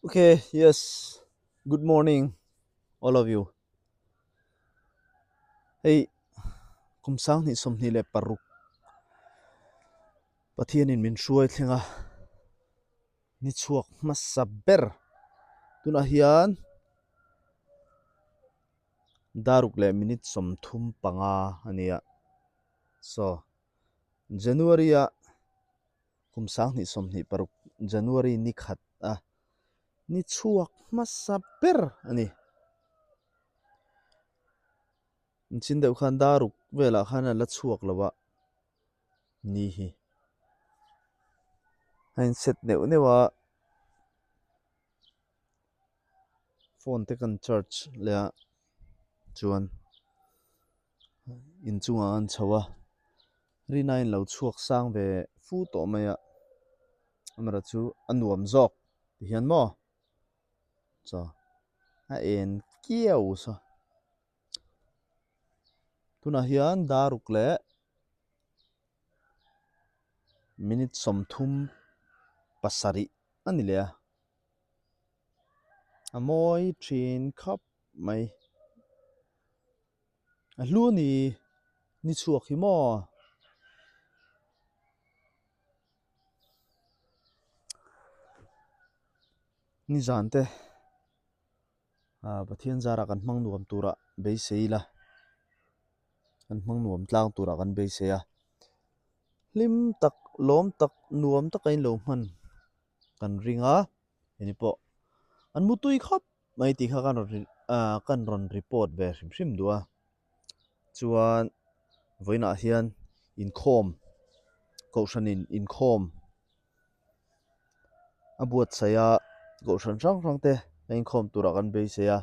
Okay, yes. Good morning, all of you. Hei, kum 2026 Pathianin min hruai thleng a, ni chhuak hmasa ber. Tunah hian daruk leh minute 35 a ni a. So, January a Kum 2026 January ni khat a ni chhuak hmasa ber a ni. Inchin deuh khan daruk velah khan a la chhuak lo a ni hi. A inset neuh neuh a, phone te kan charge leh a chuan inchungah an chho a rina in lo chhuak sang ve fu tawh mai a amaherawh chu a nuam zawk ti hian maw chaw a en kiau saw tunah hian daruk leh minute 37 a ni leh a. A mawi thin khawp mai. A hlu a ni, ni chhuak hi maw? Nizan te ah Pathian zarah kan hmang nuam turah beisei ila, kan hmang nuam tlang turah kan beisei a. Hlim tak, lawm tak, nuam taka in lo hman. kan ring a heni pawh an mutui khawp mai tih kha kan rawn ah kan rawn report ve hrim hrim duh a chuan vawiinah hian inkhawm kohhranin inkhawm a buatsaih a kohhran hrang hrang te a inkhawm turah kan beisei a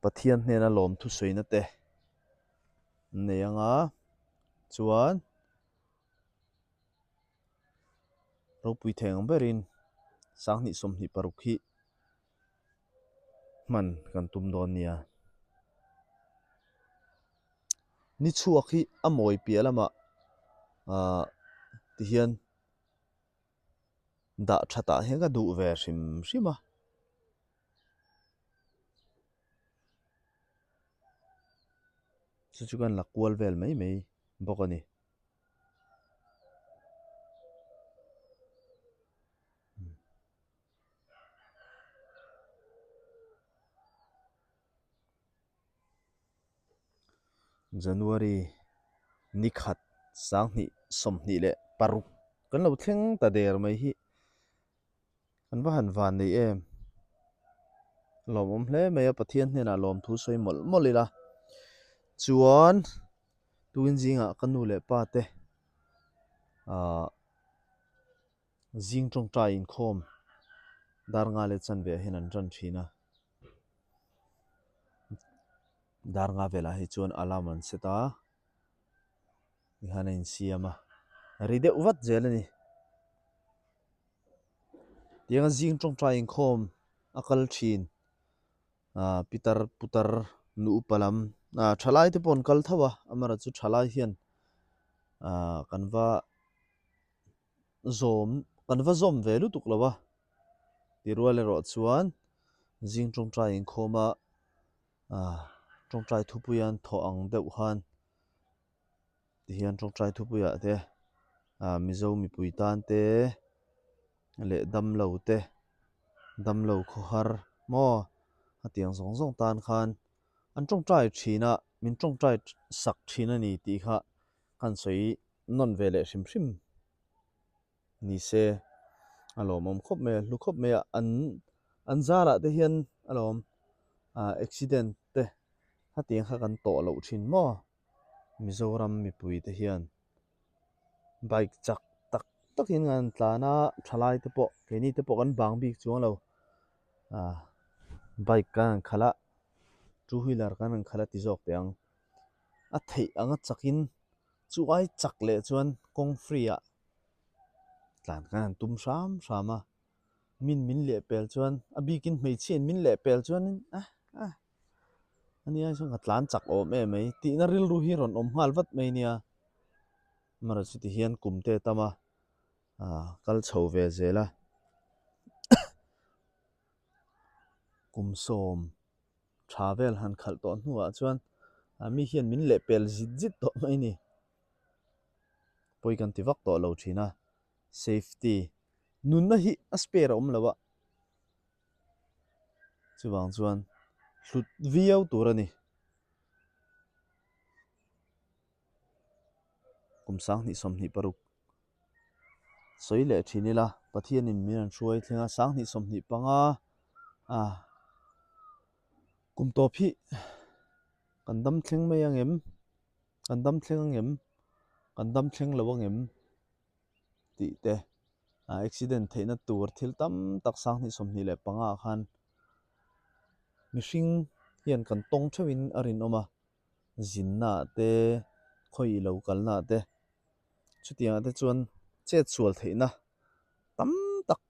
Pathian hnena lawm thusawina te an nei ang a chuan. Ropui thei ang berin 2026 hi hman kan tum dawn nia. Ni chhuak hi a mawi piah lamah ahh tihian dah thatah hian ka duh ve hrim hrim a. Chu chu kan la kual vel mai mai bawk a ni. January ni khat 2026 kan lo thleng ta der mai hi kan va han van nei em lawmawm hle mai a Pathian hnenah lawmthu sawi mawlh mawlh ila chuan. Tukin zingah ka nu leh pa te ahh zing tawngtai inkhawm dar nga leh chanve ah hian an tan thin a dar nga velah hi chuan alarm an set a tikhan a insiam a ri deuh vat zel a ni tianga zing tawngtai inkhawm a kal thin. ah pitar putar nu upa lam ah thalai te pawh an kal tho a amaherawh chu thalai hian ah kan va zawm kan va zawm ve lutuk lo a ti rual erawh chuan zing tawngtai inkhawm a ah tawngtai thupui an thawh ang deuh khan tihian tawngtai thupuiah te ah mizo mipui tan te leh damlo te damlo khawhar maw a tiang zawng zawng tan khan an tawngtai thin a min tawngtai sak thin a ni tih kha kan sawi nawn ve leh hrim hrim ni se a lawmawm khawp mai a hlu khawp mai a an an zarah te hian a lawm ah accident te hetiang kha kan tawh loh thin maw Mizoram mipui te hian bike chak tak takin an tlan a thalai te pawh keini te pawh kan bang bik chuang lo ah bike kan han khalh a two wheeler kan han khalh a ti zawk teh ang a theih anga chakin chu ai chak leh chuan kawng free ah tlan kan han tum hram hram a min min leh pel chuan a bikin hmeichhia in min leh pel chuanin ah ah ania chuan ka tlan chak awm em mai tihna rilru hi rawn awm nghal vat mai nia amaherawh chu tihian kum te tam a ah kal chho ve zel a. Kum sawm tha vel han khalh tawh hnuah chuan mi hian min lehpel zit zit tawh mai ni. Pawi kan ti vak tawh lo thin a, safety nunna hi a spare a awm lo a, chuvang chuan hlut viau tur a ni. Kum 2026 sawi leh thin ila, Pathianin min rawn hruai thleng a, 2025 a kum tawp hi kan dam thleng mai ang em? Kan dam thleng ang em? Kan dam thleng lo ang em? Tih te accident theihna tur thil tam tak 2025 ah khan mihring hian kan tawng theuhin a rinawm a. zinna ah te khawi lo kalna ah te chutiang ah te chuan chet sual theihna tam tak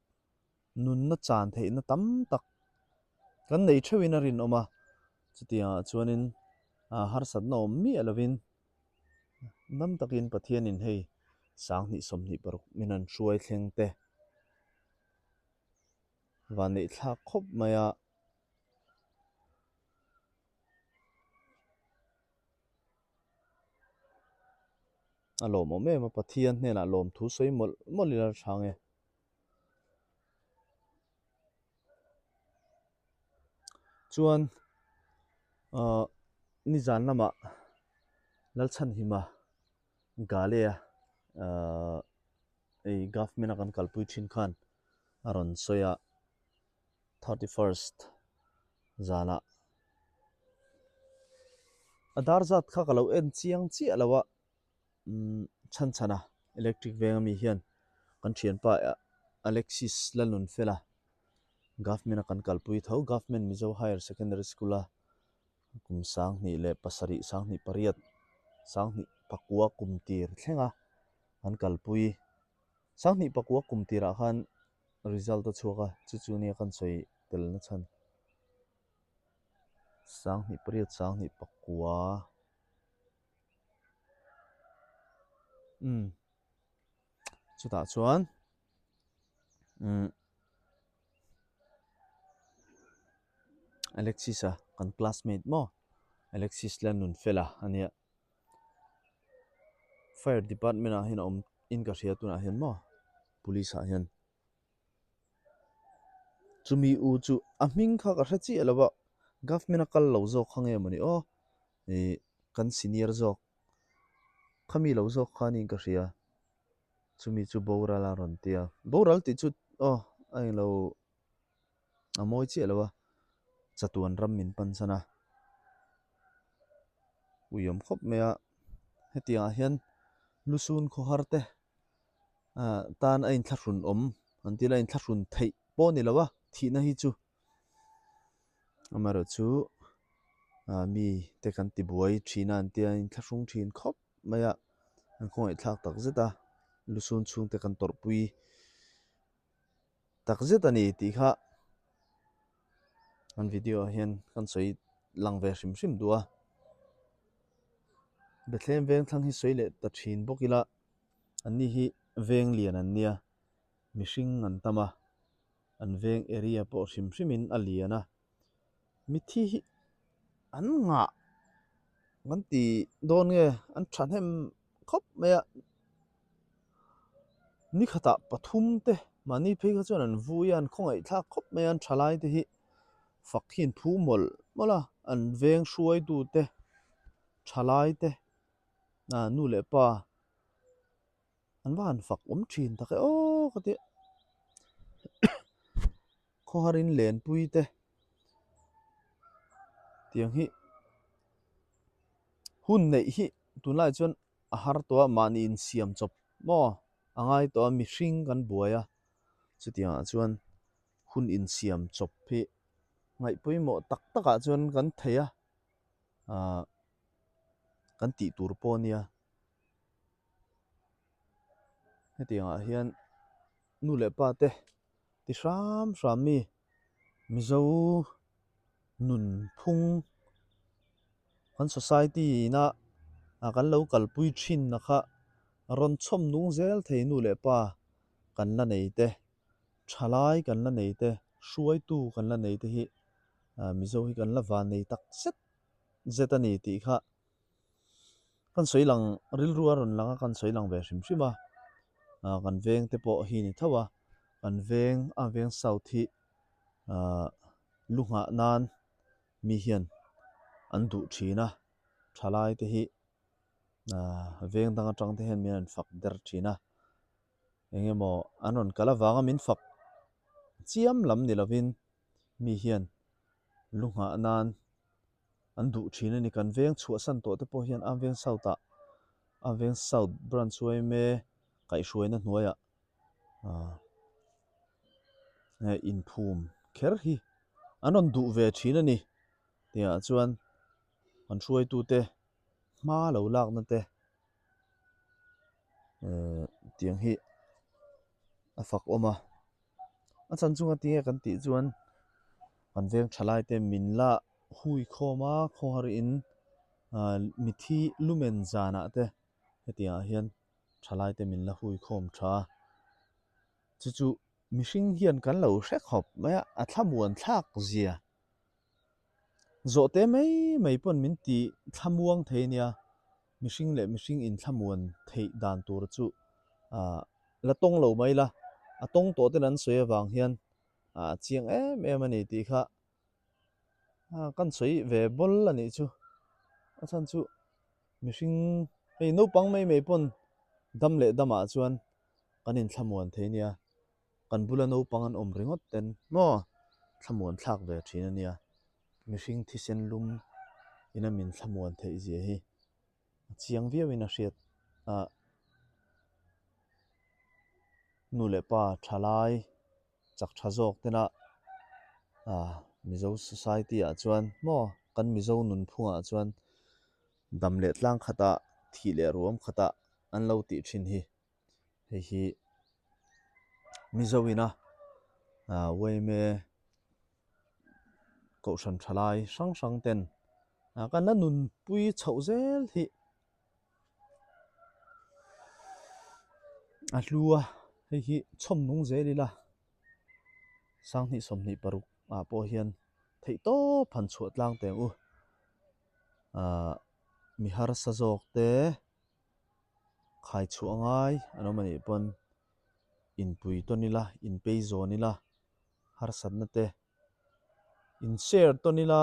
nunna chan theihna tam tak kan nei theuhin a rinawm a chutiang ah chuanin ah harsatna awm miah lovin dam takin Pathianin hei 2026 min rawn hruai thleng te vanneih thlak khawp mai a. A lawmawm em a, Pathian hnenah lawmthu sawi mawlh mawlh ila tha nge. Chuan ahh nizan lamah Lalchhanhima Gale-a ahh ei government a kan kalpui thin khan a rawn sawi a. 31st zanah a dar zat kha ka lo en chiang chiah lo a umm chhan chhan a electric veng ami hian kan thianpa Alexis Lalnunfela government a kan kalpui tho government Mizo Higher Secondary School a kum 2007 2008 2009 kum tir thleng a an kalpui 2009 kum tirah khan result a chhuak a, chu chu nia kan sawi tel na chhan. 2008 2009 umm chutah chuan umm Alexis-a kan classmate maw Alexis Lalnunfela a nia. Fire department ah hian a awm in ka hria tunah hian maw police ah hian chumi u chu a hming kha ka hre chiah lo a government a kal lo zawk kha nge mawni aw ih kan senior zawk khami lo zawk kha niin ka hria chumi chu boral a rawn tia boral tih chu aw a englo. A mawi chiah lo a, chatuan ram min pan san a, ui awm khawp mai a, hetiang ah hian lusun khawhar te ah tan a inthlahrun awm an tih la inthlahrun theih pawh a ni lo a thihna hi chu amaherawh chu ah mi te kan ti buai thin a an tia inthlahrung thin khawp mai a, an khawngaihthlak tak zet a lusun chhungte kan tawrhpui. Tak zet a ni tih kha an video ah hian kan sawi lang ve hrim hrim duh a, Bethlehem veng thlang hi sawi leh ta thin bawk ila an ni hi veng lian an nia mihring an tam a, an veng area pawh hrim hrim in a lian a, mithi hi an ngah kan ti dawn nge an thahnem khawp mai a. Ni khatah pathum te mahni phei kha chuan an vui a, an khawngaih thlak khawp mai a, an thalai te hi fak hi an phu mawlh mawlh a, an veng hruaitu te thalai te ah nu leh pa an va han fak awm thin tak e aw ka ti a khawharin lenpui te tiang hi hun neih hi tunlai chuan a har tawh a, mahni insiam chawp maw a ngai tawh a, mihring kan buai a, chutiangah chuan hun insiam chawp hi ngaih pawimawh tak takah chuan kan thei a, ahh kan tih tur pawh a nia. Hetiangah hian nu leh pa te ti hram hram mi Mizo nunphung kan society ina kan lo kalpui thin na kha rawn chhawm nung zel thei nu leh pa kan la nei te, thalai kan la nei te, hruaitu kan la nei te hi. Mizo hi kan la van nei tak zet zet a ni tih kha kan sawi lang rilru a rawn lang a, kan sawi lang ve hrim hrim a, kan veng te pawh hi ni tho a, kan veng a veng south hi lu nghah nan mi hian an duh thin a, thalai te hi veng dang atang te hian min rawn fak der thin a, eng emaw an rawn kal avanga min fak chiam lam ni lovin mi hian lu nghah nan an duh thin a ni. Kan veng chhuahsan tawh te pawh hian Amveng South ah Amveng South Branch yma kaihhruaina hnuaiah ah inphum kher hi an rawn duh ve thin a ni. Tiangah chuan an hruaitute hma lo lakna te eh tiang hi a fak awm a. A chan chunga tinge kan tih chuan kan veng tha lai te min la hui khawm a khawhar in ah mithi lumen zanah te hetiangah hian tha lai te min la hui khawm tha a chu chu mihring hian kan lo hre khawp mai a a thlamuan thlak zia zawhte mai mai pawn min ti thlamuang thei ania mihring leh mihring inthlamuan theih dan tur chu ah la tawng lo mai la, a tawng tawh ten an sawi avang hian a chiang em em a ni tih kha kan sawi ve bawl a nih chu. A chhan chu mihring hei naupang mai mai pawn dam leh damah chuan kan inthlamuan thei nia, kan bula naupang an awm ringawt ten maw thlamuan thlak ve thin a nia, mihring thisen lum ina min thlamuan theih zia hi. A chiang viauin a hriat a, nu leh pa tha lai chak tha zawk tena ah Mizo society ah chuan maw kan Mizo nunphungah chuan dam leh tlang khatah thih leh ruam khatah an lo tih thin hi hei hi Mizo ina ah yma Kohhran tha lai hrang hrang ten kan la nunpui chhoh zel hi a hlu a, hei hi chhawm nung zel ila sanghnih 26 ah pawh hian theih tawp han chhuah tlang teh ang u ahh mi harsa zawk te khai chhuah ngai an awm anih pawn inpui tawn ila inpei zawn ila. harsatna te in share tawn ila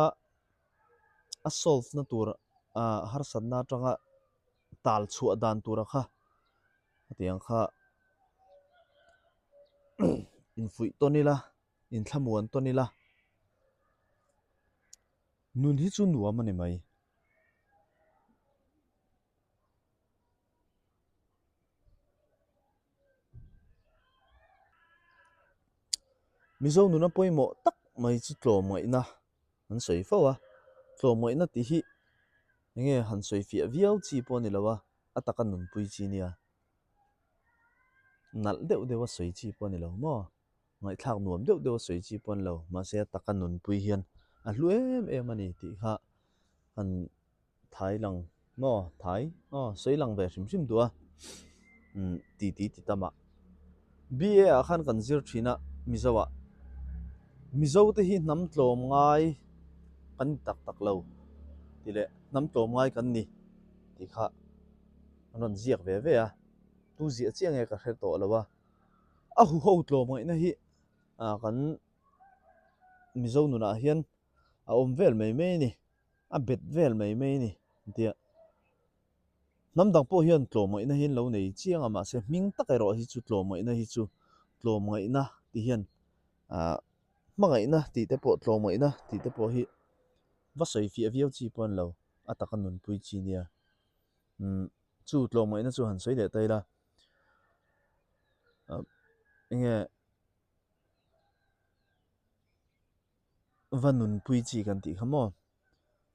a solve na tur ah harsatna atanga tal chhuah dan tura kha hetiang kha infuih tawn ila inthlamuan tawn ila nun hi chu nuam a ni mai. Mizo nuna pawimawh tak mai chu tlawmngaihna an sawi fo a, tlawmngaihna tih hi eng nge han sawi fiah viau chi pawh a ni lo a, a taka nunpui chi nia, nalh deuh deuh a sawi chi pawh a ni lo maw, ngaihthlak nuam deuh deuh a sawi chi pawh a ni lo, mahse a taka nunpui hian a hlu em em a ni tih kha han Thai lang maw thai aw sawi lang ve hrim hrim duh a umm ti ti ti tam ah BA ah khan kan zir thin a Mizo ah Mizo te hi hnam tlawm ngai kan ni tak tak lo tih leh hnam tlawm ngai kan ni tih kha an rawn ziak ve ve a tu ziah chiah nge ka hre tawh lo a a huho tlawm ngaihna hi ah kan Mizo nunah hian a awm vel mai mai a ni. A bet vel mai mai a ni tia hnam dang pawh hian tlawmngaihna hi an lo nei chiang a mahse hming tak erawh hi chu tlawmngaihna hi chu tlawmngaihna tih hian ah hmangaihna tih te pawh tlawmngaihna tih te pawh hi va sawi fiah viau chi pawh a ni lo a taka nunpui chi nia umm chu tlawmngaihna chu han sawi leh ta ila ah eng nge. Va nunpui chi kan tih kha maw?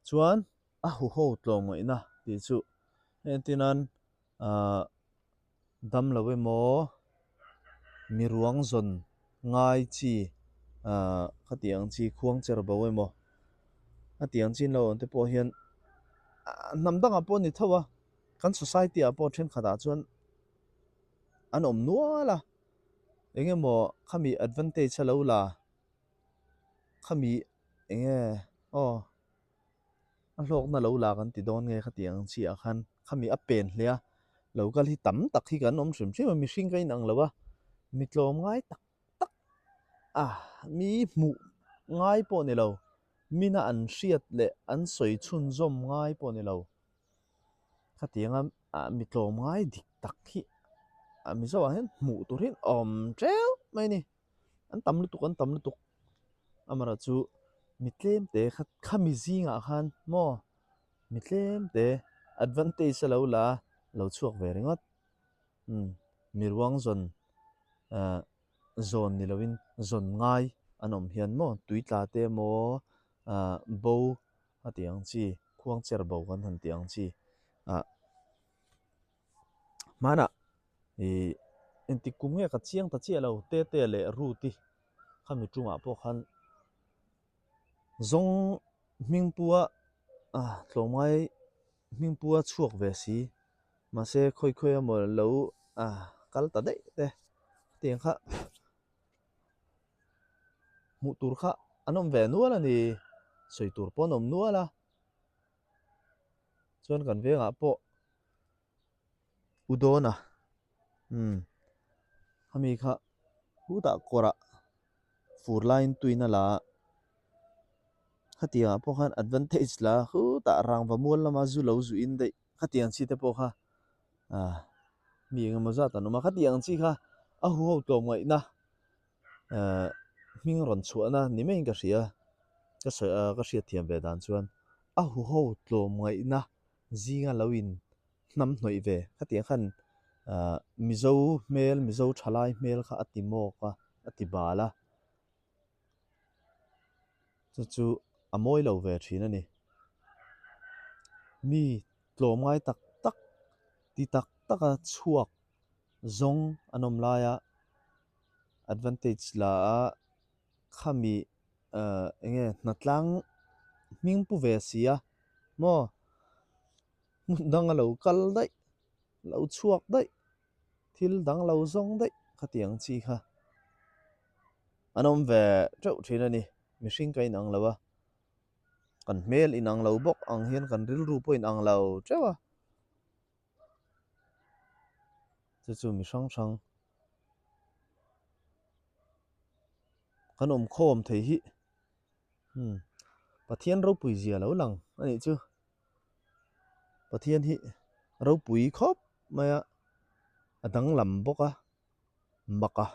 Chuan a huho tlawmngaihna tih chu entirnan ahh damlo emaw mi ruang zawn ngai chi ahh khati ang chi khuang cher bo emaw a ti ang chi an lo awm te pawh hian hnam dangah pawh a ni tho a, kan society ah pawh thenkhatah chuan an awm nual a, eng emaw khami advantage a lo la. Khami Eng nge aw a hlawkna lo la kan ti dawn nge khati ang chiah khan khami a pen hle a, lo kal hi tam tak hi kan awm hrim hrim a, mihring ka inang lo a, mi tlawm ngai tak tak a, mi hmuh ngai pawh ni lo, mina an hriat leh an sawi chhunzawm ngai pawh ni lo, khatianga mi tlawm ngai dik tak hi a Mizoah hian hmuh tur hi an awm teuh mai a ni. An tam lutuk an tam lutuk amaherawh chu mi tlem te kha khami zingah khan maw mi tlem te advantage a lo la lo chhuak ve ringawt umm mi ruang zawn ahh zawn ni lovin zawn ngai an awm hian maw tui tla te emaw ahh bo a tih ang chi khuang cher bo kan han tih ang chi ah. Hmanah ih engtik kum nge ka chiang ta chiah lo Tete leh Ruth-i khami tumah pawh khan zawng hmingpua ah tlawmngai hmingpua chhuak ve si mahse khawi khawi emaw lo ah kal ta daih te hetiang kha hmuh tur kha an awm ve nual a ni sawi tur pawh an awm nual a. Chuan kan vengah pawh u dawn a umm khami kha hutah kawrah fur laiin tuin a la a khatiangah pawh khan advantage la hutah rangva mual lama zu lo zu in daih khatiang chi te pawh kha ah mi engemaw zat an awm a khatiang chi kha a huho tlawmngaihna. Ehh hming rawn chhuahna ni maiin ka hria ka sawi ah ka hriat thiam ve dan chuan a huho tlawmngaihna zinga lo in hnam hnawih ve khatiang khan ah Mizo hmel Mizo thalai hmel kha a ti mawk a a ti bal a chu chu a mawi lo ve thin a ni mi tlawmngai tak tak ti tak taka chhuak zawng an awm lai a. Advantage la a khami eh eng nge hnatlang hming pu ve si a maw hmun dang a lo kal daih lo chhuak daih thil dang lo zawng daih khatiang chi kha an awm ve teuh thin a ni mihring ka inang lo a kan hmel inang lo bawk ang hian kan rilru pawh inang lo teuh a. Chu chu mi hrang hrang kan awm khawm thei hi umm Pathian ropui zia lo lang a nih chu Pathian hi ropui khawp mai a a danglam bawk a mak a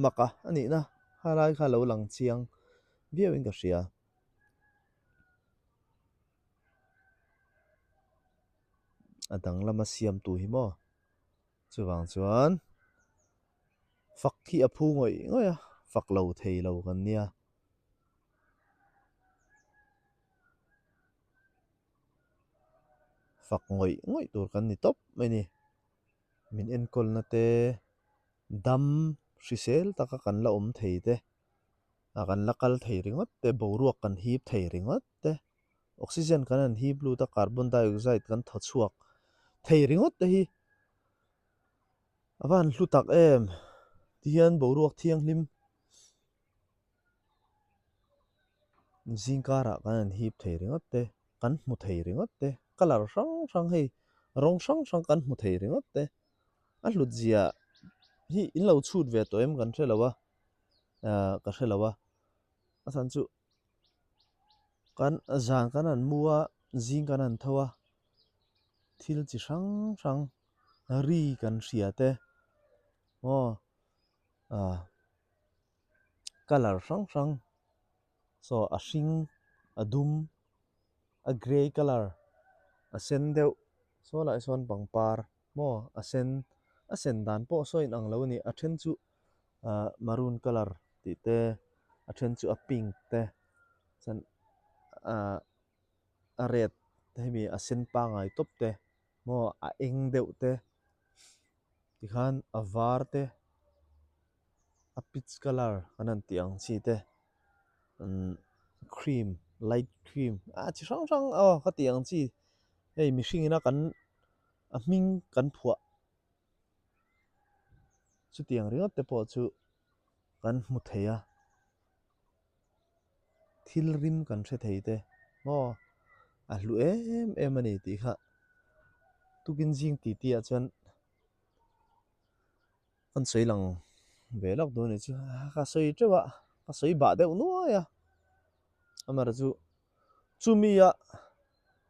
mak a a nih na khalai kha lo lang chiang viau in ka hria. A dang lama siamtu hi maw chuvang chuan fak hi a phu ngawih ngawih a fak lo thei lo kan nia. Fak ngawih ngawih tur kan ni tawp mai ni min enkawlna te dam hrisel taka kan la awm thei te. A kan la kal thei ringawt te, boruak kan hip thei ringawt te, oxygen kan han hip lut a, carbon dioxide kan thaw chhuak thei ringawt te hi a va han hlu tak em? Tihian boruak thianghlim zingkarah kan han hip thei ringawt te, kan hmu thei ringawt te, colour hrang hrang hei rawng hrang hrang kan hmu thei ringawt te, a hlut zia hi in lo chhut ve tawh em kan hre lo a. ah ka hre lo a a chhan chu kan zan kan han mu a zing kan han tho a thil chi hrang hrang ri kan hria te aw ah colour hrang hrang saw a hring a dum a grey colour a sen deuh saw lai sawn pangpar maw a sen a sen dan pawh saw inang lo a ni a then chu. ah maroon colour tih te a then chu a pink te chuan ah a red te hemi a sen pangai tawp te maw a eng deuh te tikhan a var te a peach colour kan han tih ang chi te umm cream light cream ah chi hrang hrang aw ka tih ang chi hei mihring ina kan a hming kan phuah. Chutiang ringawt te pawh chu kan hmu thei a. Thil rim kan hre thei te maw a hlu em em a ni tih kha tukin zing ti tih ah chuan kan sawi lang ve lawk dawn a ni chu ka sawi teuh a ka sawi bah deuh nuai a amaherawhchu chu chumi a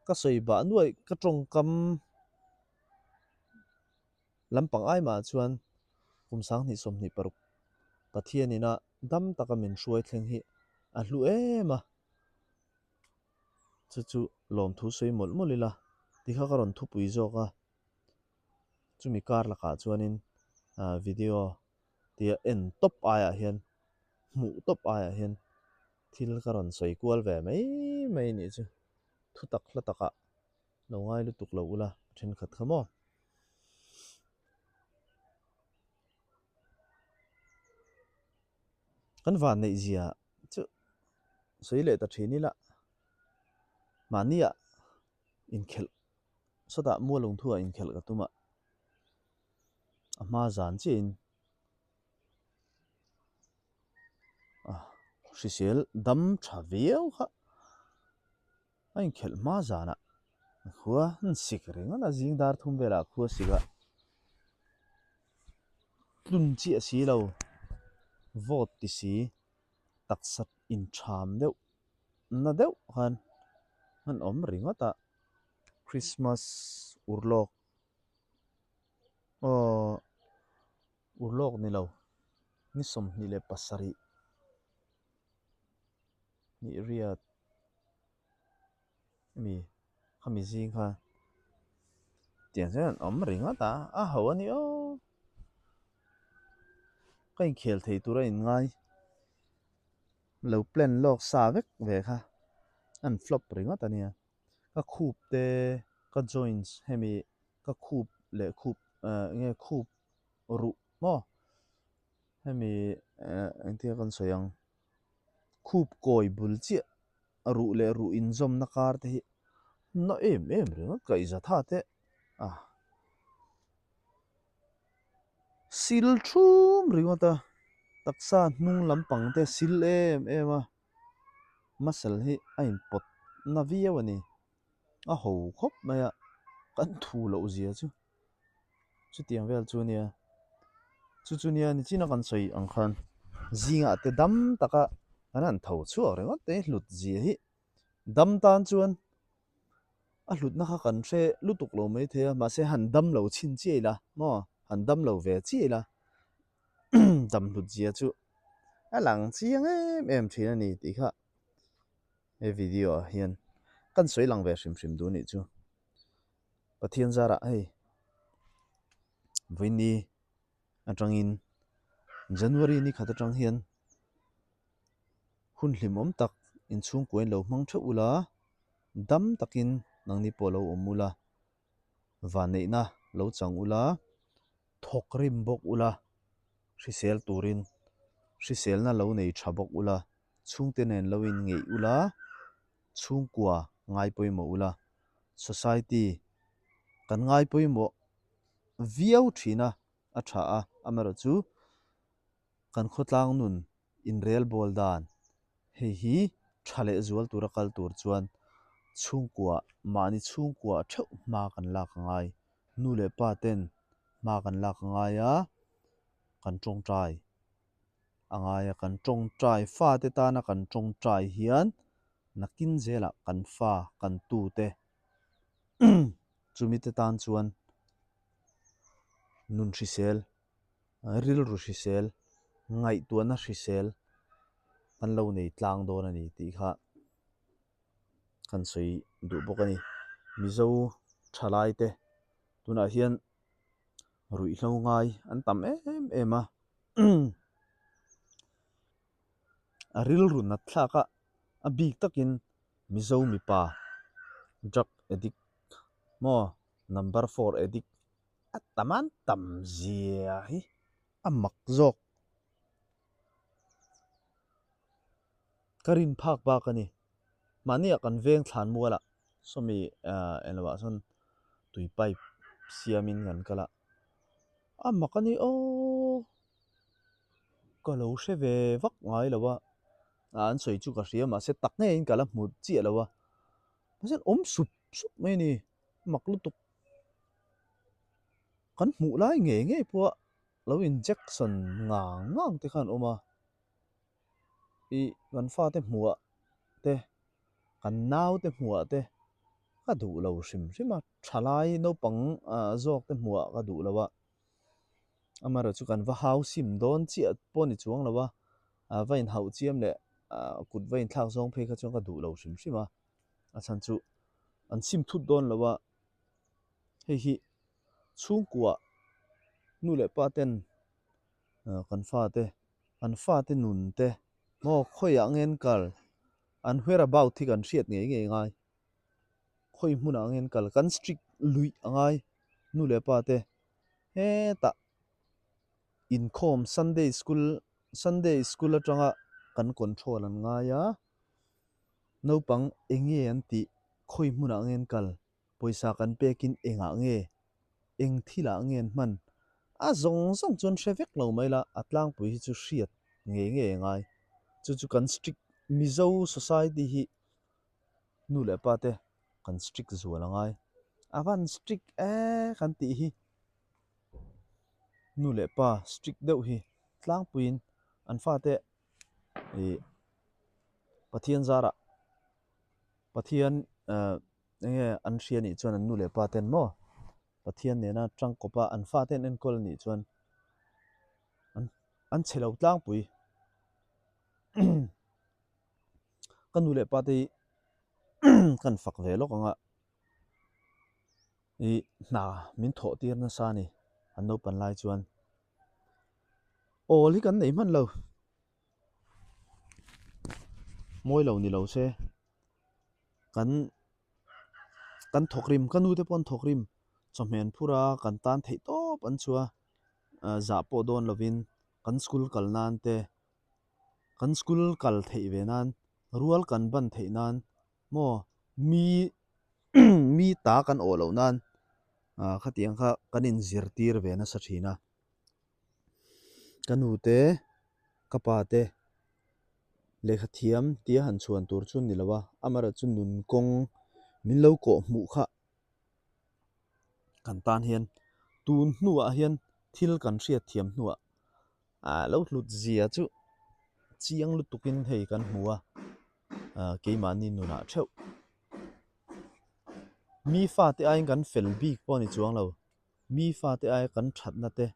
ka sawi bah nuai ka tawngkam lampang ai mah chuan kum 2026 Pathian ina dam taka min hruai thleng hi a hlu em a, chu chu lawmthu sawi mawlh mawlh ila ti kha ka rawn thupui zawk a, chumi kar lakah chuanin video tia en tawp aiah hian hmuh tawp aiah hian thil ka rawn sawi kual ve mai mai nih chu thutak hla takah lo ngai lutuk lo ula a thenkhat kha maw. Kan van neih zia chu sawi leh ta thin ila mahnia inkhelh sawtah mual lungthuah inkhelh ka tum a, a hma zan chiahin hrisel dam tha viau kha. A inkhelh hma zanah khua an sik ringawt a, zing dar thum velah khua sik a tlun chiah si lo, vote ti si, taksa intham deuh na deuh khan an awm ringawt a. Christmas urlawk aw urlawk ni lo ni 27 nih riat mi khami zing kha tiang chuan an awm ringawt a a ho a ni aw ka inkhel thei tur a inngai lo plan lawk sa vek ve kha an flop ringawt a nia ka khup te ka joints hemi ka khup leh khup eh nge khup ruh maw hemi eh engtia kan sawi ang. Khup kawi bul chiah ruh leh ruh inzawmna kar te hi na em em ringawt ka i zatha teh a sil thum ringawt a taksa hnung lampang te sil em em a muscle hi a inpawt na viau a ni a ho khawp mai a kan thu loh zia chu. Chutiang vel chu nia, chu chu nia nichina kan sawi ang khan zingah te dam taka kan han tho chhuak ringawt te hlut zia hi dam tan chuan a hlutna kha kan hre lutuk lo mai thei a, mahse han dam lo chhin chiah ila maw han dam lo ve chiah ila dam hlut zia chu a lang chiang em em thin a ni tih kha he video ah hian kan sawi lang ve hrim hrim duh anih chu. Pathian zarah hei vawiini atangin January ni khat atang hian hun hlimawm tak inchhungkuain lo hmang theuh ula, dam takin nangni pawh lo awm ula, vanneihna lo chang ula, thawk rim bawk ula, hrisel turin hriselna lo nei tha bawk ula, chhungte nen lo inngeih ula. Chhungkua ngai pawimawh ula, society kan ngai pawimawh viau thin a, a tha a, amaherawhchu kan khawtlang nun inrel bawl dan hei hi tha leh zual tura kal tur chuan chhungkua mahni chhungkua theuh hma kan lak a ngai, nu leh pa ten hma kan lak a ngai a, kan tawngtai. A ngai a, kan tawngtai fate tana kan tawngtai hian nakin zelah kan fa, kan tute chumi te tan chuan nun hrisel, rilru hrisel, ngaihtuahna hrisel kan lo nei tlang dawn a ni tih kha kan sawi duh bawk a ni. Mizo thalaite tunah hian ruihhlo ngai an tam em em a. A rilru nat thlak a, a bik takin Mizo mipa drug addict maw number four addict a tam an tam zia hi a mak zawk. Ka rin phak bak a ni. Mahniah kan veng thlan mualah sawmi englo ah sawn tui pipe siamin kan kal a. A mak a ni aw, ka lo hre ve vak ngai lo a. An sawi chu ka hria mahse tak ngeiin ka la hmu chiah lo a, mahse an awm sup sup mai a ni, mak lutuk. Kan hmuh lai ngei ngei pawh lo injection ngang ngang te khan awm a, ih kan fate hmuh ah te kan nau te hmuh ah te ka duh lo hrim hrim a, thalai naupang zawk te hmuh ah ka duh lo a. Amaherawhchu kan va hau sim dawn chiah pawh ni chuang lo a, va inhauh chiam leh kut va inthlak zawng phei kha chuan ka duh lo hrim hrim a, a chhan chu an sim thut dawn lo a, hei hi chhungkua nu leh pa ten kan fate an fate nun te maw khawiah nge an kal an whereabout hi kan hriat ngei ngei ngai. Khawi hmunah ang hian kal kan strict luih a ngai nu leh pa te hetah inkhawm Sunday school Sunday school atanga kan control an ngai a naupang eng nge an tih khawi hmunah ang hian kal pawisa kan pekin engah nge eng thilah nge an hman a zawng zawng chuan hre vek lo mai la a tlangpui hi chu hriat ngei ngei a ngai chu chu kan strict Mizo society hi Nu leh pa te kan strict zual a ngai. A van strict e kan tih hi nu leh pa strict deuh hi tlangpuiin an fate ih Pathian zarah Pathian eh eng nge an hria nih chuan an nu leh pa ten maw Pathian nena tangkawpa an fate an enkawl anih chuan an chhe lo tlangpui. Ka nu leh pa te hi kan fak ve lawk ang a, ih hna min thawh tir nasa a ni an naupan lai chuan awl hi kan nei hman lo, mawi lo ni lo se kan kan thawk rim ka nu te pawh an thawk rim chawhmeh an phur a kan tan theih tawp an chhuah a zah pawh dawn lovin kan school kal nan te. Kan school kal theih ve nan, rual kan ban theih nan maw mi mi ta kan awh loh nan ah khatiang kha kan inzirtir ve nasa thin a. Ka nu te, ka pa te lehkha thiam tia han chhuan tur chu ni lo a, amaherawhchu nun kawng min lo kawh hmuh kha kan tan hian tun hnuah hian thil kan hriat thiam hnuah ah lo hlut zia chu chiang lutukin hei kan hmu a ah keimahni nunah theuh mi fate aiin kan fel bik pawh a ni chuang lo mi fate aia kan thatna te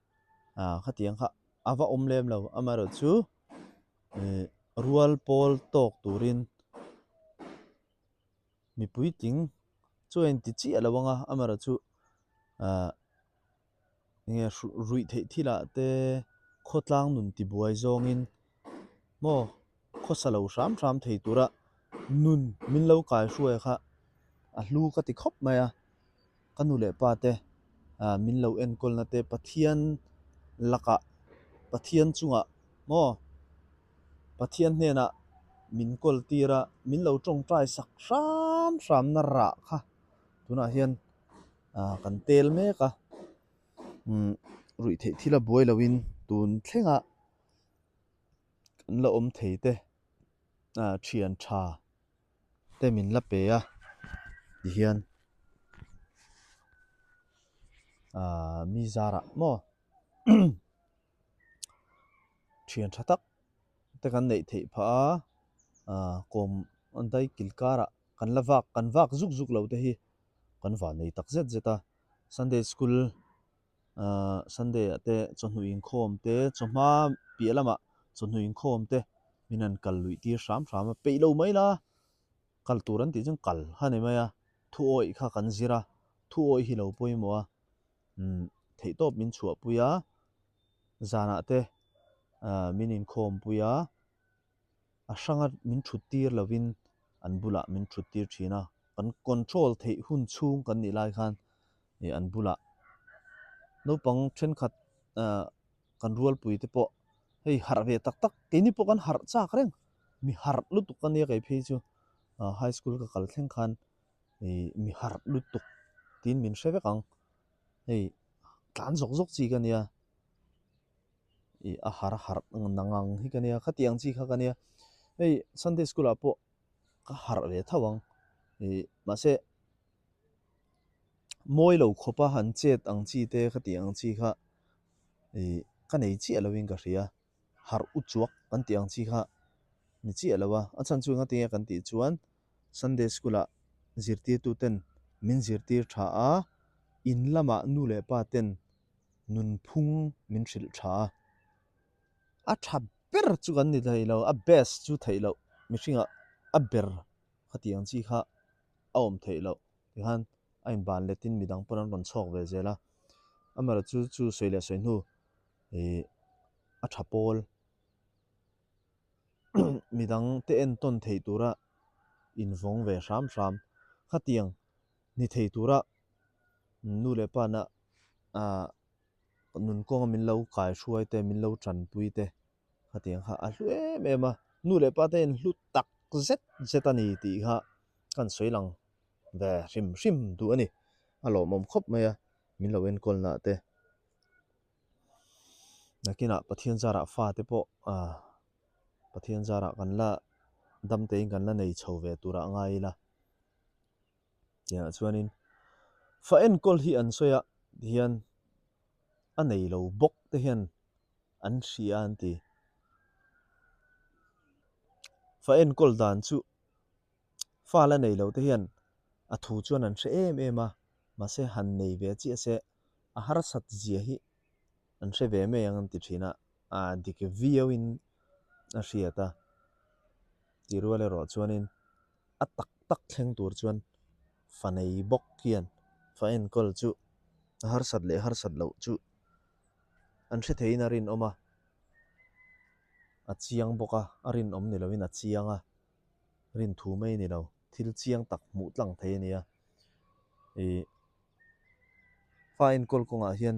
ah khatiang kha a va awm lem lo amaherawhchu ih rual pawl tawk turin mi puitling chu a inti chiah lo ang a amaherawhchu ah enge ruih theih thilah te khawtlang nun tibuai zawngin maw khawsa lo hram hram thei tura nun min lo kai hruai kha a hlu ka ti khawp mai a ka nu leh pa te ah min lo enkawlna te Pathian lakah Pathian chungah maw Pathian hnenah min kawl tir a min lo tawngtai sak hram hram na rah kha tunah hian ah kan tel mek a umm ruih theih thil a buai loin tun thlengah kan la awm thei te ah thian tha te min la pe a tihian ah mi zarah maw thian tha tak te kan neih theih phah a ah kawm dai kil karah kan la vak kan vak zuk zuk lo te hi kan van nei tak zet zet a Sunday school ah Sunday ah te chawhnu inkhawm te chawhma piah lamah chawhnu inkhawm te min han kal luih tir hram hram a peih lo mai la kal tur an tih chuan kal kha ni mai a thu awih kha kan zir a thu awih hi lo pawimawh a umm theihtawp min chhuahpui a zanah te ah min inkhawm pui a. a hranga min thut tir lovin an bulah min thut tir thin a, kan control theih hun chhung kan nih lai khan ih an bulah naupang thenkhat ah kan rualpui te pawh hei harh ve tak tak keini pawh kan harh chak reng mi harh lutuk a nia kei phei chu ah high school ka kal thleng khan ih mi harh lutuk tiin min hre vek ang hei tlan zawk zawk chi ka nia. Ih a har harh nang ang hi ka nia khatiang chi kha ka nia. Hei Sunday school ah pawh ka harh ve tho ang ih mahse mawi lo khawpa han chet ang chi te ka tih ang chi kha ih ka nei chiah lovin ka hria harh u chuak kan tih ang chi kha ni chiah lo a, a chhan chu enga tinge kan tih chuan Sunday school ah zirtirtu ten min zirtir tha a, in lamah nu leh pa ten nunphung min hrilh tha a. A tha ber chu kan ni thei lo, a best chu theih loh, mihringah a ber kha tih ang chi kha a awm theih loh tikhan a inban letin midang pawn an rawn chhuak ve zel a. Amaherawh chu chu sawi leh sawi hnu ih a tha pawl midang te entawn theih tura invawng ve hram hram khatiang ni thei tura nu leh pa na ah nun kawnga min lo kai hruai te, min lo tanpui te khatiang kha a hlu em em a, nu leh pa te in hlu tak zet zet a ni tih kha kan sawi lang ve hrim hrim duh a ni, a lawmawm khawp mai a min lo enkawl nah te. Nakinah Pathian zarah fa te pawh ah Pathian zarah kan la dam tein kan la nei chho ve turah ngai ila. Tiangah chuanin fa enkawl hi an sawi a tihian a nei lo bawk te hian an hria an ti. Fa enkawl dan chu fa la nei lo te hian a thu chuan an hre em em a, mahse han nei ve chiah se a harsat zia hi an hre ve mai ang an ti thin a, a dik viau in a hriat a. Tih rual erawh chuanin a tak tak thleng tur chuan fa nei bawk hian fa enkawl chu a harsat leh harsat loh chu an hre theiin a rinawm a, a chiang bawk a, a rinawm ni loin a chiang a, rinthu mai ni lo, thil chiang tak hmuh tlang thei a ni a. Ih fa enkawl kawngah hian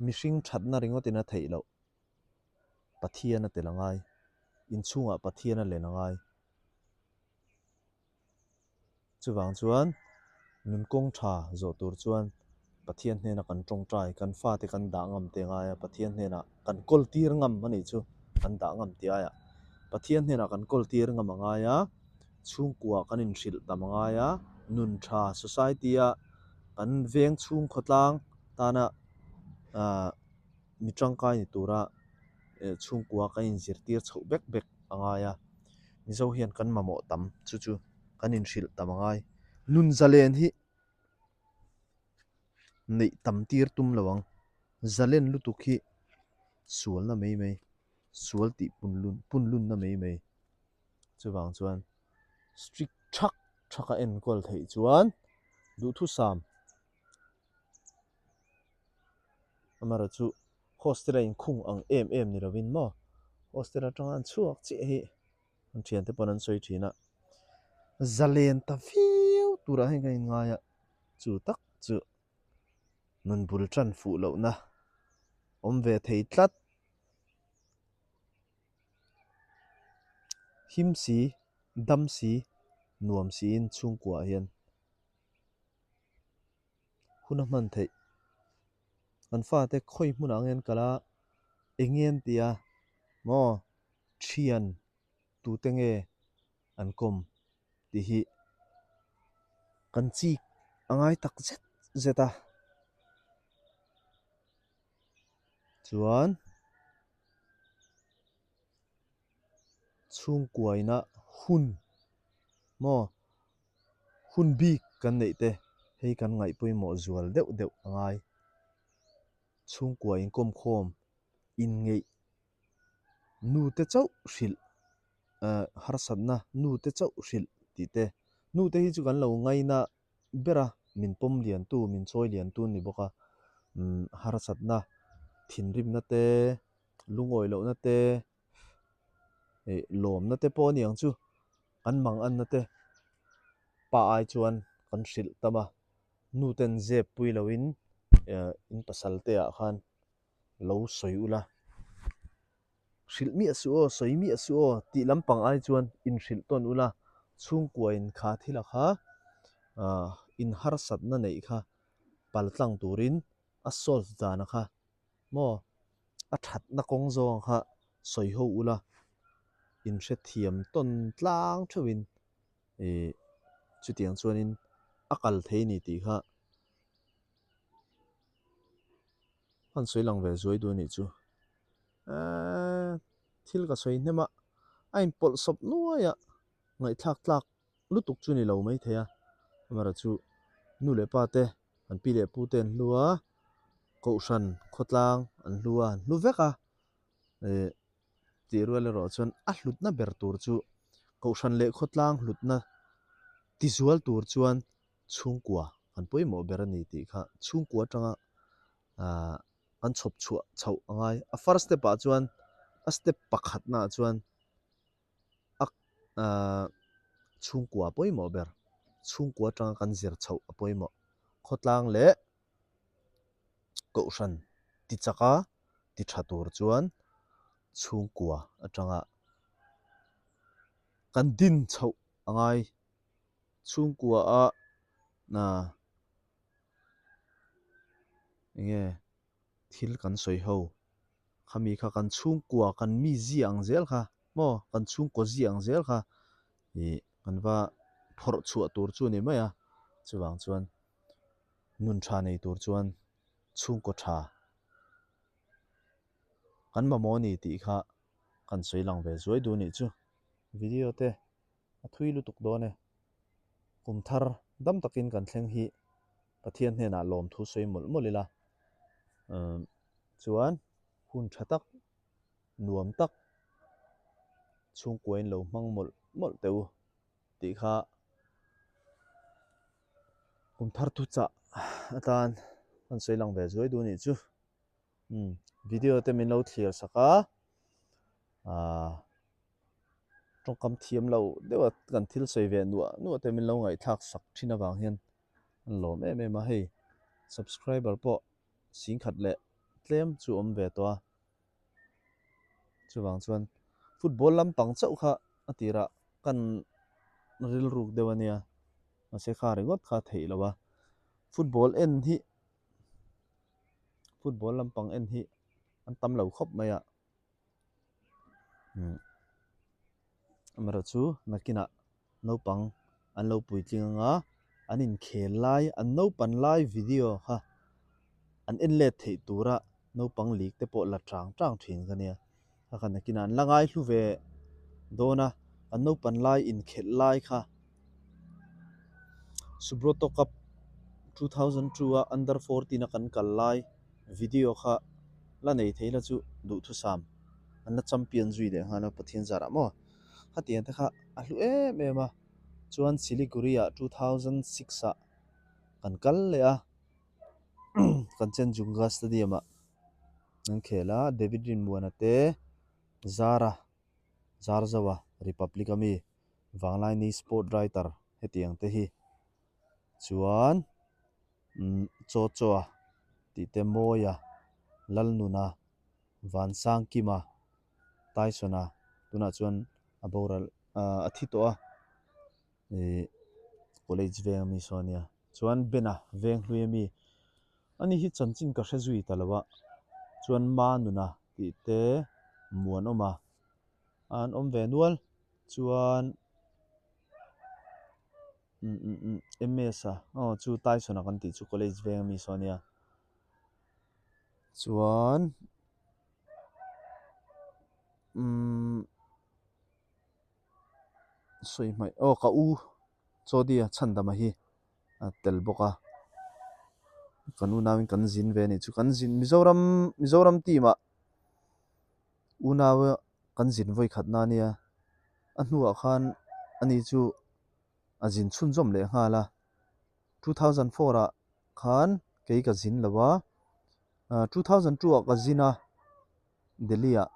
mihring thatna ringawtin a theih loh Pathian a tel a ngai, inchhungah Pathian a len a ngai. Chuvang chuan nun kawng tha zawh tur chuan Pathian hnena kan tawngtai, kan fate kan dah ngam te ngai a, Pathian hnenah kan kawl tir ngam a nih chu, kan dah ngam tih aiah Pathian hnenah kan kawl tir ngam a ngai a, chhungkua kan inhrilh tam a ngai a, nun tha society-a kan veng chhung khawtlang tana ah mi tangkai ni tura chhungkua kan inzirtir chhoh bek bek a ngai a, Mizo hian kan mamawh tam chu chu kan inhrilh tam a ngai. Nun zalen hi neih tam tir tum lo ang, zalen lutuk hi sualna mai mai, sual tih punlun punlunna mai mai. Chuvang chuan strict thak thak a enkawl theih chuan duhthusam. Amaherawh chu hostel a inkhung ang em em ni lovin maw hostel atanga an chhuak chiah hi an thiante pawn an sawi thin a, zalen ta viau turah hian ka inngai a, chu tak chu nun bul tan fuh lohna awm ve thei tlat. Him si, dam si, nuam siin chhungkuaah hian. Hun a hman theih. Kan fate khawi hmunah ang hian kal a, eng nge an ti a, maw thian tute nge an kawm tih hi kan chik a ngai tak zet zet a. Chuan chhungkuaina hun maw Hun bik kan neih te hei kan ngaih pawimawh zual deuh deuh a ngai. Chhungkua inkawmkhawm, inngeih, nute chauh hrilh, eh harsatna nute chauh hrilh tih te. Nute hi chu kan lo ngaina ber a, min pawm liantu, min chawi liantu an ni bawk a. Umm harsatna, thinrimna te, lungawi lohna te, eh lawmna te pawh a ni ang chu. An mang anna te pa ai chuan kan hrilh tam a, nu ten zep pui loin in pasal te ah khan lo sawi ula, hrilh miah suh aw, sawi miah suh aw tih lampang ai chuan inhrilh tawn ula, chhungkua in kha thil a kha in harsatna neih kha paltlang turin a solve dan a kha maw a thatna kawng zawng kha sawi ho ula. Inhrethiam tawn tlang theuhin ih chutiang chuanin a kal thei a ni tih kha han sawi lang ve zuai duh a nih chu. Eee thil ka sawi hnem a, a inpawlh sawp nuai a, ngaihthlak tlak lutuk chu ni lo mai thei a, amaherawhchu chu nu leh pa te an pi leh pu te an hlu a, kohhran khawtlang an hlu a, an hlu vek a, eh tih rual erawh chuan a hlutna ber tur chu kohhran leh khawtlang hlutna tizual tur chuan chhungkua kan pawimawh ber a ni tih kha chhungkua atanga ah kan chhawp chhuah chhoh a ngai. A first step ah chuan a step pakhatna ah chuan a ah chhungkua pawimawh ber chhungkua atanga kan zir chhoh a pawimawh. Khawtlang leh kohhran ti chaka ti tha tur chuan chhungkua atanga kan din chhoh a ngai. Chhungkua a enge thil kan sawi ho khami kha kan chhungkua kan mi zia ang zel kha maw kan chhungkua zia ang zel kha ih kan va phawrh chhuah tur chu a ni mai a chuvang chuan nun tha nei tur chuan chhungkaw tha kan mamawh a ni tih kha kan sawi lang ve zuai duh a nih chu video te a thui lutuk dawn e. Kum thar dam takin kan thleng hi Pathian hnenah lawmthu sawi mawlh mawlh ila chuan hun tha tak, nuam tak chhungkuain lo hmang mawlh mawlh teh u tih kha kum thar thuchah atan kan sawi lang ve zuai duh a nih chu. Video te min lo thlir sak a, aaa. Tawngkam thiam lo deuh a kan thil sawi ve nuah nuah te min lo ngaihthlak sak thin avang hian an lawm em em a, hei subscriber pawh singkhat leh tlem chu awm ve tawh a, chuvang chuan football lampang chauh kha a tirah kan rilruk deuh a nia, mahse kha ringawt kha a theih loh a, football en hi football lampang en hi an tam lo khawp mai a. Amaherawh chu nakinah naupang an lo puitling anga an inkhel lai an naupan lai video kha an en let theih tura naupang league te pawh la chang chang thin ka nia a kha nakinah an la ngai hlu ve dawn a an naupan lai inkhelh lai kha Subroto Cup 2002 a under 14 a kan kal lai video kha la nei thei la chu duhthusam an la champion zui leh nghal a Pathian zarah maw khatiang te kha a hlu em em a chuan Siliguri ah 2006 ah kan kal leh a Kanchenjunga stadium ah an khel a David Rinmuana te Zara Zarzoa Republic ami Vanglaini sport writer hetiang te hi chuan umm Chaw Chaw tih te Mawia, Lalnuna, Vansangkima, Tyson-a tunah chuan a boral ahh a thi tawh a ih college veng ami saw ania chuan Ben-a veng hlui ami ani hi chanchin ka hre zui ta lo a chuan Manuna tih te Muanawma an awm ve nual chuan MS a aw chu Tyson a kan tih chu college veng ami saw ania chuan umm sawi hmaih aw ka u Chawdia Chhandama hi a tel bawk a kan unauin kan zin ve a nih chu kan zin Mizoram Mizoram team ah. Unau kan zin vawi khat na ania, a hnuah khan ani chu a zin chhunzawm leh nghal a, 2004 ah khan kei ka zin lo a, 2002 ah ka zin a Delhi ah,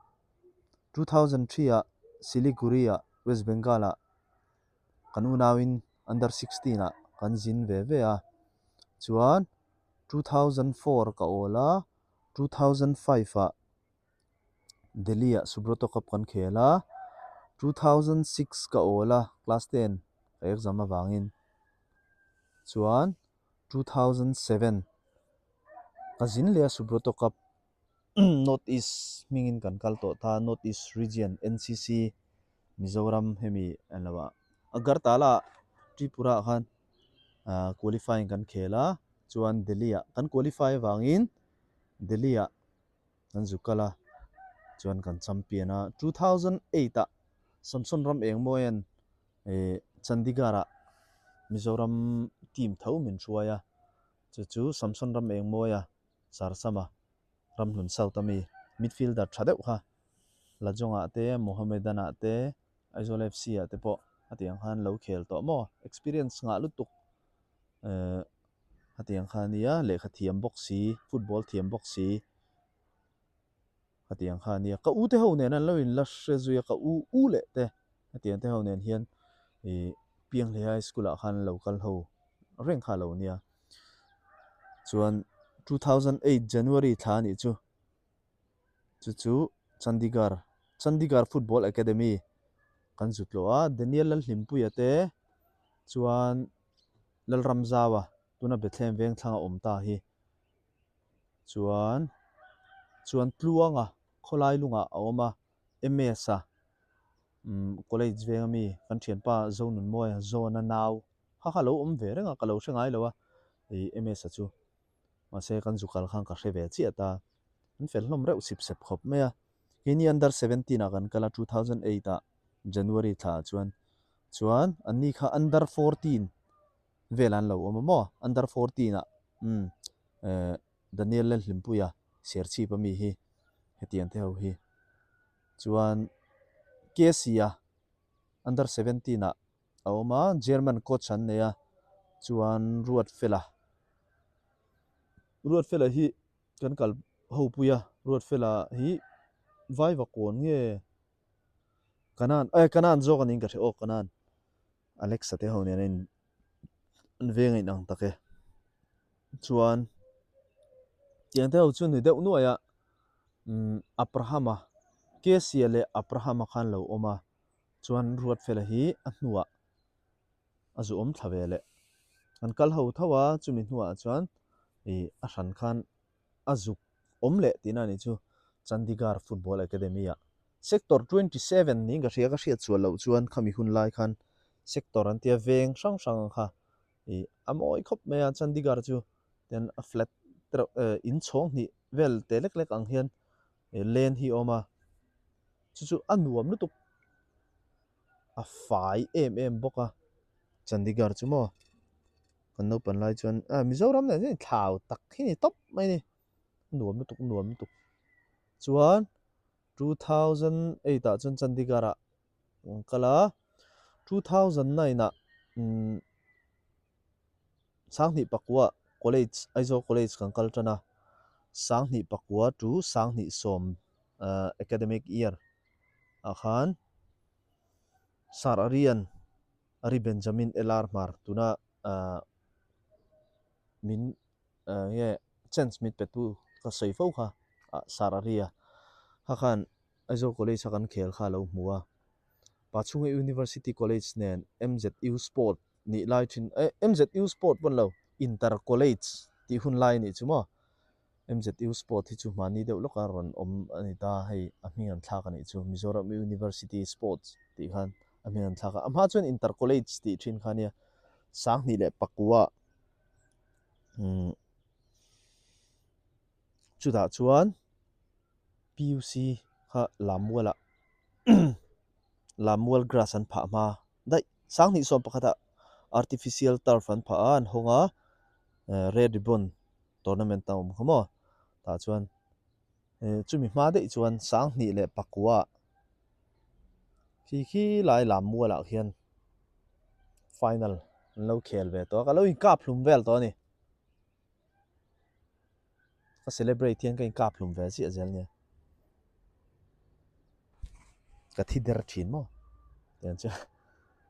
2003 ah Siliguri ah West Bengal ah kan unauin under 16 ah kan zin ve ve a, chuan 2004 ka awl a, 2005 ah Delhi ah Subroto Cup kan khel a, 2006 ka awl a class ten ka exam avangin chuan 2007 ka zin leh a Subroto Cup North East hmingin kan kal tawh ta North East Region NCC. Mizoram hemi an lo ah Agartala Tripura ah khan ah qualifying kan khel a chuan Delhi ah kan qualify avangin Delhi ah kan zu kal a chuan kan champion a 2008 ah Samson ram eng mawian eh Chandigarh ah Mizoram team tho min hruai a chu chu Samson ram eng mawia Sarsama Ramhlun South ami midfielder tha deuh kha Lajong-ah te Mohammedan-ah te Aizawl FC-ah te pawh a tih ang khan lo khel tawh maw? Experience ngah lutuk eh a tih ang kha a nia, lehkha thiam bawk si, football thiam bawk si a tih ang kha a nia. Ka u te ho nen an lo inla hre zui a, ka u u leh te a tih ang te ho nen hian ih Pianghlei High School-ah khan lo kal ho reng kha a lo nia. Chuan 2008 January thla a nih chu. Chu chu Chandigarh, Chandigarh Football Academy kan zut lawh a, Daniel Lalhlimpuia te chuan Lalramzaua tuna Bethlehem Vengthlang a awm ta hi chuan chuan Tluanga khawlai lungah a awm a, MS-a umm college veng ami kan thianpa Zonunmawia Zawna nau kha kha a lo awm ve reng a, ka lo hre ngai lo a ih MS-a chu. Mahse kan zu kal khan ka hre ve chiah ta. An fel hlawm reuh sip sep khawp mai a. Keini under 17 ah kan kal a, 2008 ah January thla ah chuan chuan anni kha under 14 vel an lo awm a maw? Under 14 ah umm eh Daniel Lalhlimpuia Serchhip ami hi hetiang te ho hi chuan KC a under 17 ah a awm a, German coach an nei a, chuan Ruatfela, Ruatfela hi kan kal ho pui a, Ruatfela hi Vaivakawn nge Kanan eh Kanan zawk a niin ka hre aw Kanan Alexa te ho nen a in an veng a inang tak e, chuan tiang te ho chu ni deuh nuai a, umm Abraham-a Kesia leh Abraham-a khan lo awm a. Chuan Ruatfela hi a hnuah a zu awm thla ve leh. An kal ho tho a, chumi hnuah chuan ih a hran khan a zuk awm leh tihna a nih chu Chandigarh Football Academy ah. Sector 27 niin ka hria, ka hriat sual loh chuan khami hun lai khan sector an tia veng hrang hrang ang kha ih a mawi khawp mai a, Chandigarh chu tian a flat tereuh eh inchhawng hnih vel te lek lek ang hian ih lane hi a awm a. Chu chu a nuam lutuk a fai em em bawk a Chandigarh chu maw kan naupan lai chuan ah Mizoram nen hian thlau tak hi ni tawp mai a ni a nuam lutuk nuam lutuk chuan 2008 ah chuan Chandigarh ah an kal a 2009 ah umm Sanghnih pakua College Aizawl College kan kal tan a Sanghnih pakua to Sanghnih sawm academic year ah khan Sir Arian Ari Benjamin LR Hmar tuna min nge chance min petu ka sawi fo kha Sir Aria kha khan Aizawl College a kan khel kha a lo hmu a, Pachhunga University College nen MZU Sport nih lai thin eh MZU Sport pawn lo Inter College tih hun lai a nih chu maw? MZU Sport hi chu hmani deuh lawka rawn awm a ni ta hei a hming an thlak a nih chu Mizoram University Sports tih khan a hming an thlak a, a hma chuan Inter College tih thin kha nia 2009 umm chutah chuan PUC kha Lammualah Lammual grass an phah hma daih 2011ah artificial turf an phah a an hawng a red ribbon tournament a awm kha maw tah chuan chumi hma daih chuan 2009ah khi khi lai Lammualah khian final an lo khel ve tawh a ka lo inkap hlum vel tawh a ni. Ka celebrate hian ka inkap hlum ve ziah zel nia. Ka thi der thin maw? Tiang chu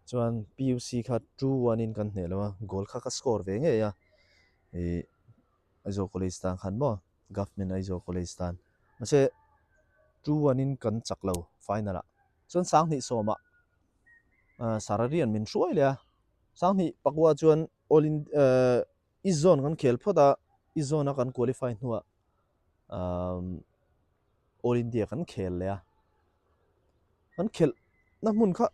chuan PUC kha 2-1 in kan hneh lo a, goal kha ka score ve ngei a. Ih Aizawl College tan khan maw? Government Aizawl College tan. Mahse 2-1 in kan chak lo final ah. Chuan 2010 ah Sararian min hruai leh a. 2009 chuan All in eh East Zone kan khel phawt a, East Zone a kan qualify hnuah umm All India kan khel leh a. Kan khelh. na hmun kha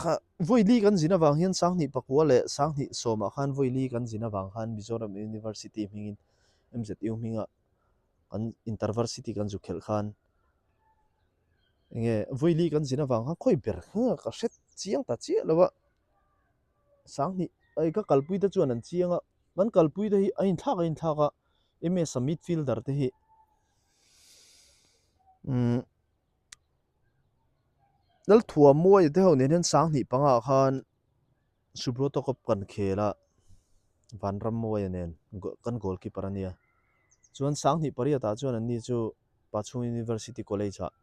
kha vawi kan zin avang hian Sanghnih pakua leh Sanghnih sawmah khan vawi kan zin avang khan Mizoram University hmingin MZU hminga kan Intervarsity kan zu khelh khan enge vawi kan zin avang khan khawi ber kha ka hre chiang ta chiah lo a. Sanghnih ai ka kalpui te chuan an chiang a, kan kalpui te hi a inthlak a inthlak a, MS-a midfielder te hi umm Lalthuamuaia te ho nen hian Sanghnih pangah khan Subroto Cup kan khel a, Vanrammuaia nen kan goalkeeper a nia. Chuan Sanghnih pariatah chuan anni chu Pachhung University College-ah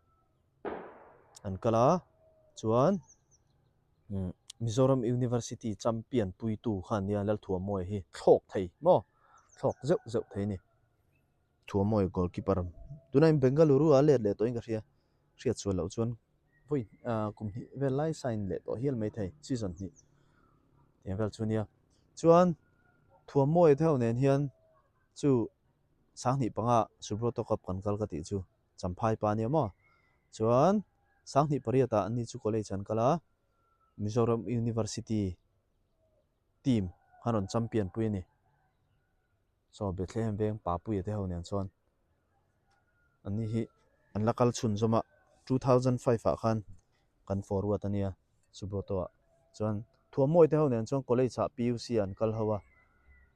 an kal a, chuan Mizoram University champion puitu kha an nia Lalthuamuaia hi thlawk thei maw thlawk zeuh zeuh thei a ni. Thuamawi goalkeeper tunah in Bengaluru a let leh tawhin ka hria hriat sual loh chuan vawi kum hnih vel lai sign leh tawh hial mai thei season hnih tiang vel chu nia chuan Thuamawi te ho nen hian chu sanghnih panga Subroto Cup kan kal ka tih chu Champhai pa nia maw chuan sanghnih pariatah an ni chu college an kal a Mizoram University team an rawn champion pui a ni. Chaw Bethlehem veng Papuia te ho nen chuan anni hi an la kal chhun zawm a, 2005 ah khan kan forward a nia Subroto ah chuan Thuammawi te ho nen chuan college ah PUC ah an kal ho a,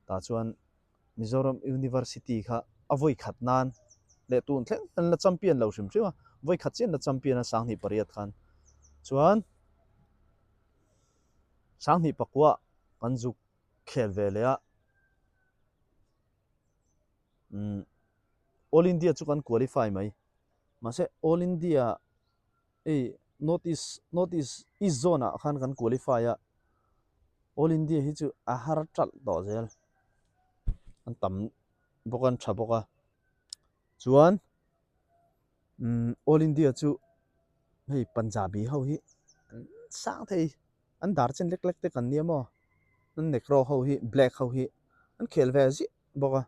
tah chuan Mizoram University kha a vawi khat nan leh tun thleng an la champion lo hrim hrim a, vawi khat chiah an la champion a 2008 khan chuan 2009 ah kan zuk khel ve leh a umm all India chu kan qualify mai mahse all India hei north east north east east zone ah khan kan qualify a all India hi chu a har talh tawh zel an tam bawk a an tha bawk a chuan umm all India chu hei Punjabi ho hi an sang thei. An dar chen lek lek te kan nia maw? An negro ho hi black ho hi an khel ve ziah bawk a,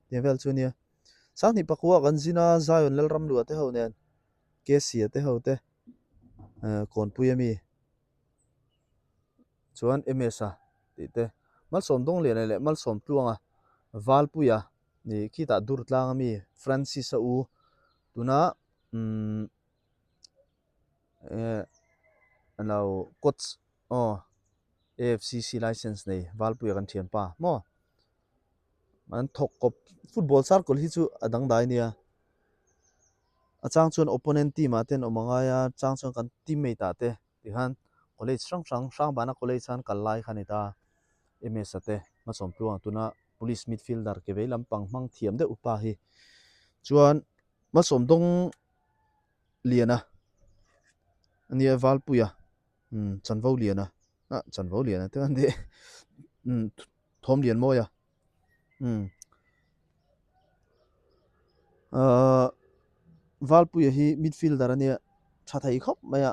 tiang vel chu a nia. Sanghnih pakua kan zin a, Zion Lalramlua te ho nen, Kesia te ho te, Kawnpui ami chuan MS-a tih te, Malsawm Dawngliana leh Malsawm Tluanga, Valpuia nih khitah Durtlang ami Francis-a u tuna umm Enge lo coach aw AFCC license nei Valpuia kan thian pa maw an thawk kawp football circle hi chu a dangdai ania a chang chuan opponent team ah te an awm angai a chang chuan kan teammate ah te tikhan college hrang hrang Hrangbana college khan kal lai kha a ni ta M_S-a te hmasawm tluang tuna police midfielder ke vei lampang hmang thiam deuh pa hi chuan hmasawm dawng. Liana a nia Valpuia umm chanvo Liana ah chanvo Liana te an ni umm thawm lian mawi a umm ahh Valpuia hi midfielder a nia tha thei khawp mai a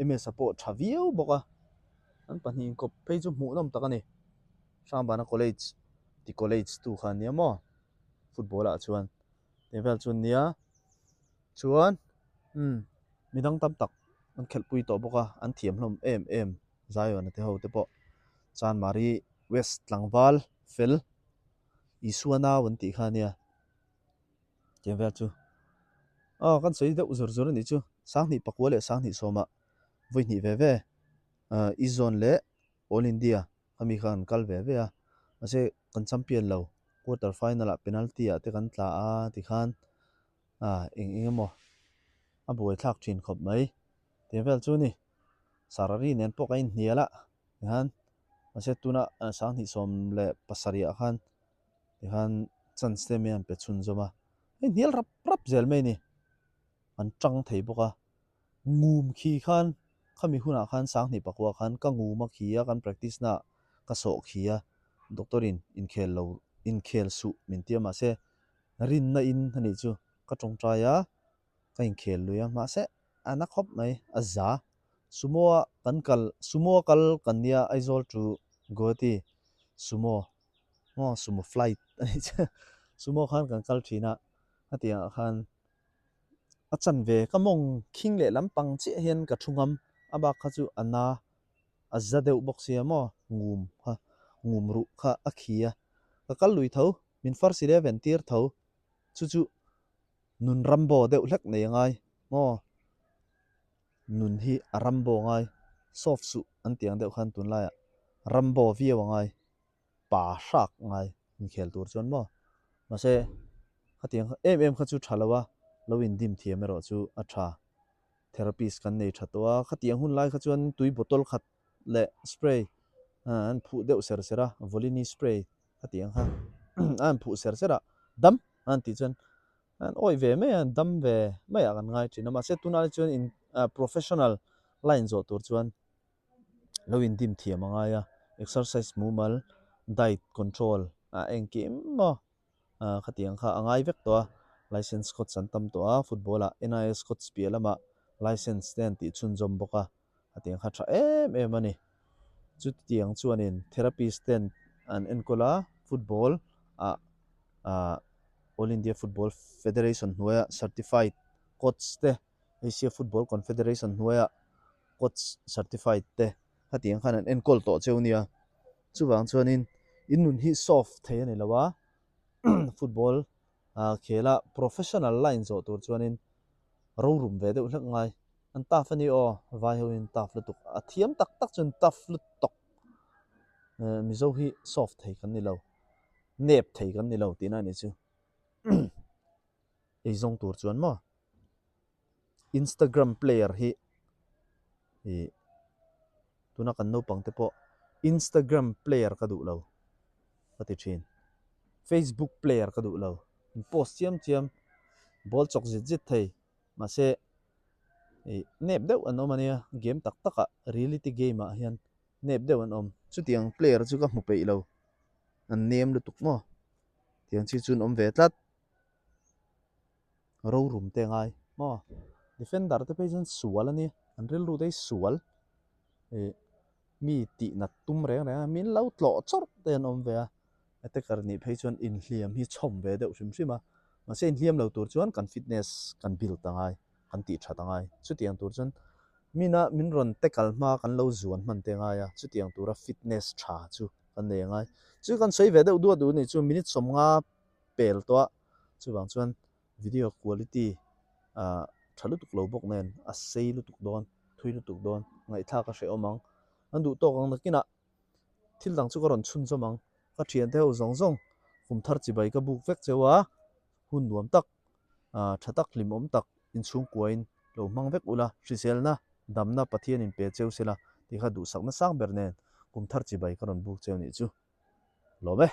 M_S-a pawh tha viau bawk a an pahnih inkawp phei chu hmuhnawm tak a ni Hrangbana college ti college tu kha a nia maw football ah chuan. Tih vel chu nia chuan umm midang tam tak an khelh pui tawh bawk a an thiam hlawm em em Zion-a te ho te pawh Chanmari West tlangval fel Isua nau an tih kha ania tih vel chu aw kan sawi deuh zur zur a nih chu Sanghnih pakua leh Sanghnih sawmah vawi hnih ve ve ah East Zone leh All India Khami kha kan kal ve ve a, mahse kan champion lo, quarter final ah penalty ah te kan tla a tikhan ah eng eng emaw a buai thlak thin khawp mai tih vel chu ni. Sarari nen pawh kan inhnial a tikhan mahse tuna 2017 ah khan tikhan chance te mai an pe chhunzawm a, a inhnial rap rap zel mai a ni, an tang thei bawk a. Ngum khi khan khami hunah khan 2009 khan ka ngum a khi a, kan practice na ka sawh khi a, doctor in inkhel lo inkhel suh min ti a mahse rinna in a nih chu ka tawngtai a, ka inkhel lui a mahse a na khawp mai a za. Sumo a kan kal sumo a kal kan nia Aizawl to Guwahati sumo maw sumo flight a nih chu sumo khan kan kal thin a, hetiang ah khan. A chanve ka mawng khing leh lampang chiah hian ka thu ngam, a bak kha chu a na a za deuh bawk sia maw, ngum kha ngum ruh kha a khi a, ka kal lui tho, min first 11 tir tho, chu chu nun rambo deuh hlek nei a ngai maw, nun hi a rambo ngai, soft suh an tih ang deuh khan tunlaiah rambo viau a ngai. pa hrak ngai inkhel tur chuan maw? Mahse, khatiang em em kha chu tha lo a, lo indim thiam erawh chu a tha. Therapist kan nei tha tawh a, khatiang hun lai kha chuan tui bottle khat leh spray an phuh deuh ser ser a, Volini spray khatiang kha an phuh ser ser a, dam an tih chuan an awih ve mai a, an dam ve maiah kan ngai thin a, mahse tunah chuan in professional line zawh tur chuan lo indim thiam a ngai a, exercise mumal, diet control ah engkim maw khatiang kha a ngai vek tawh a, licence coach an tam tawh a, football ah NIS coach piah lamah licence te an tih chhunzawm bawk a, khatiang kha tha em em a ni. Chutiang chuanin therapist ten an enkawl a, football ah All India Football Federation hnuaia certified coach te Asia Football Confederation hnuaia coach certified te khatiang khan an enkawl tawh cheu nia. Chuvang chuanin in nun hi soft thei a ni lo a, football khela professional line zawh tur chuanin rorum ve deuh hlek ngai. An tough a ni aw, vai hoin tough lutuk, a thiam tak tak chuan tough lutuk. Mizo hi soft thei kan ni lo, nep thei kan ni lo tihna a nih chu. Eizawng tur chuan maw? Instagram player hi ih tuna kan naupang te pawh Instagram player ka duh lo ka ti thin. Facebook player ka duh lo. In post chiam chiam ball chawk zit zit thei mahse ih nep deuh an awm ania game tak tak ah reality game ah hian nep deuh an awm. Chutiang player chu ka hmu peih lo an nem lutuk maw tiang chi chu an awm ve tlat. Rorum te ngai maw defender te phei chuan sual a nia an rilru te hi sual ih mi tih nat tum reng reng a min lo tlawh chawrh te an awm ve a attacker nih phei chuan inhliam hi chhawm ve deuh hrim hrim a mahse inhliam lo tur chuan kan fitness kan build a ngai kan tih that a ngai chutiang tur chuan mina min rawn tackle hma kan lo zuan hman te ngai a chutiang tura fitness tha chu kan nei a ngai chu kan sawi ve deuh duah duh a nih chu minute 50 pel tawh a chuvang chuan video quality ah tha lutuk lo bawk nen a sei lutuk dawn thui lutuk dawn ngaihthlak a hrehawm ang an duh tawk ang nakinah thil dang chu ka rawn chhunzawm ang ka thiante ho zawng zawng kum thar chibai ka buk vek cheu a hun nuam tak ah tha tak hlimawm tak inchhungkuain lo hmang vek ula hriselna damna Pathian in pe cheu sela tih kha duhsakna sang ber nen kum thar chibai ka rawn buk cheu nih chu lawm e.